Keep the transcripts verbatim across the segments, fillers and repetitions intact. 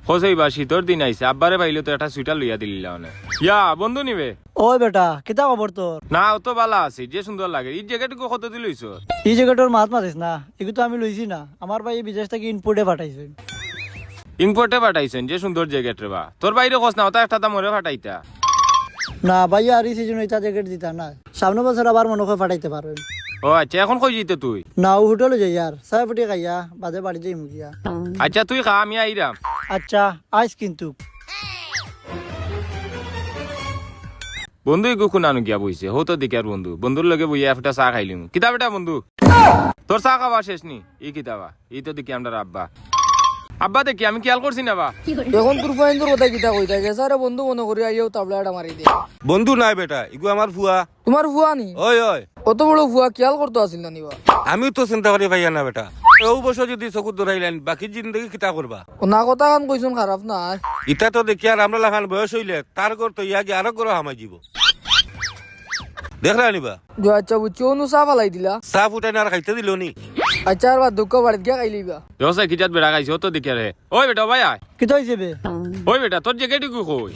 খোঁজ অইবা, শীতর দিন আইছে, আব্বারে পাইলে তো একটা সোয়েটার লইয়া দিলিলা অনে। ইয়া, বন্ধু নিবে? ওই বেটা, কিতা খবর তোর? না, অত বালা আছি, যে সুন্দর লাগে। ই জ্যাকেট গো কত দি লইছস? ই জ্যাকেটর মাত মাতিস না, ইগু তো আমি লইছি না, আমার ভাইয়ে বিদেশ থাকি ইনপোর্টে পাঠাইছইন। ইনপোর্টে পাঠাইছইন? যে সুন্দর জ্যাকেট রে বা। তোর ভাইরে কস না, অতা একটা তা মরে পাঠাইতা। না ভাইয়া, আর ই সিজনো ইতা জ্যাকেট দিতা না, সামনে বছর আবার মনো কয় পাঠাইতে পারইন। ও আচ্ছা, এখন কই যাইতে তুই? না, অউ হোটেলো যাইয়ার, চা ফুটি খাইয়া বাদে বাড়ি যাইমু গিয়া। আচ্ছা, তুই খা, আমি আইরাম। আচ্ছা, আইস কিন্তু। বন্ধু, ইগু কুনানো গিয়া বইছে? হউ তো দেখিয়ার বন্ধু। বন্ধুর লগে বইয়া একটা চা খাইলিমু। কিতা বেটা বন্ধু? তোর চা খাওয়া শেষ নি? ই কিতা বা? ই তো দেখি আমরার আব্বা। আব্বা দেখি, আমি খিয়াল করছি না বা। এখন তোর ফুয়াইন্তর কথা কিতা কইতায়? গেছে রে বন্ধু মনো করি আইয়াউ তাবলা এটা মারি দে। বন্ধু নায় বেটা, ইগু আমার ফুয়া। তুমার ফুয়া নি? অয়, অয়। অত বড় ফুয়া খিয়াল করতো আছিল না নি বা? আমিও তো চিন্তা করি পাইয়ার না বেটা। অউ বয়সো যদি চকুত ধরাইলাইন, বাকি জিন্দেগি কিতা করবা? ও না, কথা খান কইছইন খারাপ নায়। ইতা তো দেখিয়ার আমরার লাখান বয়স অইলে তার ঘর তো ইয়া গিয়া আরো ঘরো হামাই যিবো। দেখরায় নি বা? জি আচ্ছা, বুঝছি। অনো চা ফালাই দিলা? চা ফুটাই না আর খাইতে দিলো নি? আচ্ছা, আর বাদ দেউক্কা, বাড়িত গিয়া খাইলিবা। দেখছস কিজাত বেড়া খাইছে, অত দেখিয়ার হে। ওই বেটা, ভাই আয়। কিতা অইছে বে? ওই বেটা, তোর জ্যাকেট ইগু কই?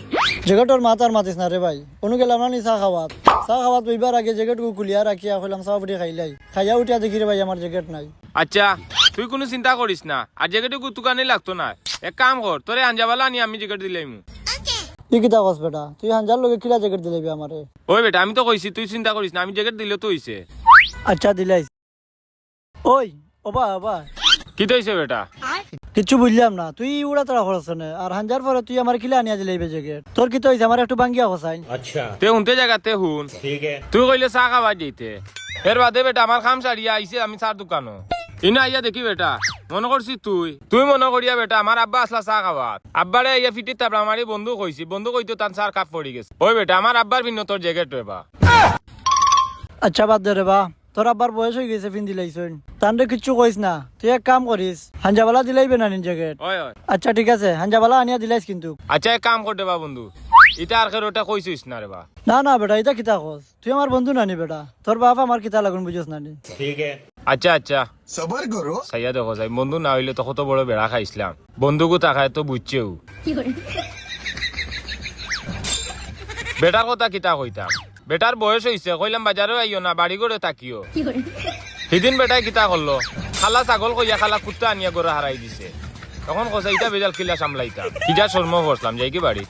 জ্যাকেটর মাত আর মাতিস না রে ভাই। অনো গেলাম না নি চা খাওয়াত। চা খাওয়াত বইবার আগে জ্যাকেট ইগু খুলিয়া রাখিয়া কইলাম চা ফুটি খাইলাই। খাইয়া উঠিয়া দেখি রে ভাই, আমার জ্যাকেট নাই। আচ্ছা, তুই কুনু চিন্তা করিস না, আর জ্যাকেট ইগু তুকানি লাগতো না। এক কাম কর, তোরে হাঞ্জাবালা আনি আমি জ্যাকেট দিলাইমু। ই কিতা কস বেটা? তুই হাঞ্জার লগে কিলা জ্যাকেট দিলাইবে আমারে? ওই বেটা, আমি তো কইছি তুই চিন্তা করিস না, আমি জ্যাকেট দিলে তো অইছে। আচ্ছা, দিলাইস। ওই, ওবা, ওবা। কিতা অইছে বেটা? কিচ্ছু বুঝলাম না, তুই উড়াতাড়া করস কেনে? আর হাঞ্জার পরে তুই আমারে কিলা আনিয়া দিলাইবে জ্যাকেট? তোর কিতা অইছে? আমারে একটু ভাঙ্গিয়া কছাইন। আচ্ছা। তে হুনতে জাগাতে হুন। ঠিক আছে। তুই কইলে চা খাওয়াত যাইতে। এর বাদে বেটা আমার কাম সারিয়া আইছি আমি চার দোকানো। ইনো আইয়া দেখি বেটা, মনো করছি তুই। তুই মনো করিয়া বেটা, আমার আব্বা আছলা চা খাওয়াত। আব্বারে আইয়া ফিটিত থাপড়া মারি বন্ধু কইছি, বন্ধু কইতো তান চার কাপ পড়ি গেছে। ওই বেটা, আমার আব্বার পিনো তোর জ্যাকেট রে বা। আচ্ছা, বাদ দে রে বা, তোর আব্বার বয়স অইগেছে, ফিন্দিলাইছইন। তানরে কিচ্ছু কইস না, তুই এক কাম করিস, হাঞ্জাবালা দিলাইবে না নি জ্যাকেট? ওই, ওই। আচ্ছা, ঠিক আছে, হাঞ্জাবালা আনিয়া দিলাইস কিন্তু। আচ্ছা, এক কাম কর দে বা বন্ধু, ইতা আর কেউরে ইতা কইছিস না রে বা। না, না বেটা, ইতা কিতা কস? তুই আমার বন্ধু না নি বেটা, তোর বাপ আমার কিতা লাগুন বুঝস না নি? ঠিক আছে। আচ্ছা, আচ্ছা। সবর করো। চাইয়া দেখো চাই, বন্ধু না অইলে তো কত বড় বেড়া খাইছলাম। বন্ধুগু তাকায় তো বুঝছেউ। বেটার কথা কিতা কইতাম, বেটার বয়স অইছে, কইলাম বাজারেও আইও না, বাড়ি ঘরে থাকিও। হিদিন বেটায় কিতা করলো, খালা ছাগল কইয়া খালা কুত্তা আনিয়া ঘরে হারাই দিছে। অখন কছাইন ইতা বেজাল কিলা সামলাইতাম, কিজা শরমো পড়লাম, যাইগি বাড়িত।